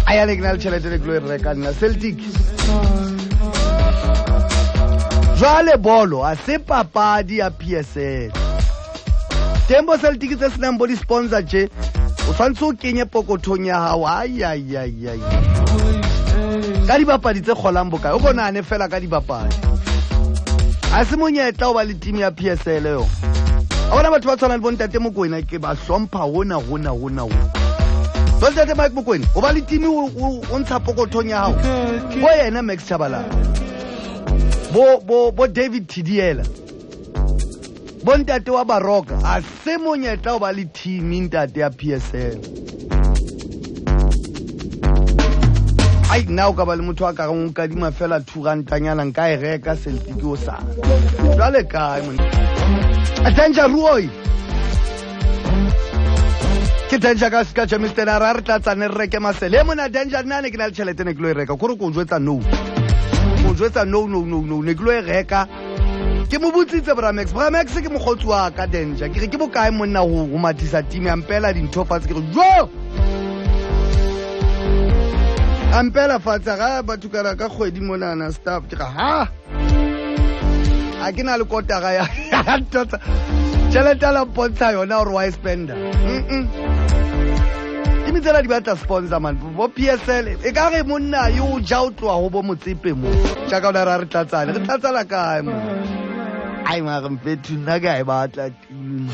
A ya ne ke na le tšhelete le ke lo e reka nna Celtic. Jwale bolo a se papadi ya PSL. Teng bo Celtic tse senang bo di-sponsor tje o tshwanetse o kenye pokothong ya gago aiaiaiai ka dibapadi tse kgolang bokae o ko nagane fela ka dibapadi a se monyetla o ba le team ya PSL yo a bona batho ba tshwana le bontate Mokwena ke ba hlompha gona gona gona gona bontate Mike Mokwena o ba le team o ntsha pokothong ya gago bo yena Max Chabalala bo bo bo David Thidiela bontate wa Baroka a se monyetla o ba le team ntate ya PSL ai nna o ka ba le motho a ka reng o kadima fela thurantanyana nka e reka Celtic o sa jwale kae monna danger ruoi ke danger ka ka Germiston a re a re tla tsane re reke masele e mona danger nna ne ke na le tšhelete ne ke lo e reka kore ko jwetsa no ko jwetsa no no no no ne ke lo e reka ke mo botsitse Bramax Bramax ke mokgotsi wa ka danger ke re ke bokae monna go go mathisa team ya mpela dintho fatshe ke re jo a mpela fatshe ga batho kana ka kgwedi monana staff ke ga ha a ke na le kotara ya ntotsa tšhelete a la mpontsha yona gore wa e spenda mm timi tsela di batla sponsor man bo PSL e ka re monna yo o ja o tloa go bo motsepe mo jaaka o ne ra re tlatsane re tlatsana kae mo ai mare mfethu nna ke a e batla team.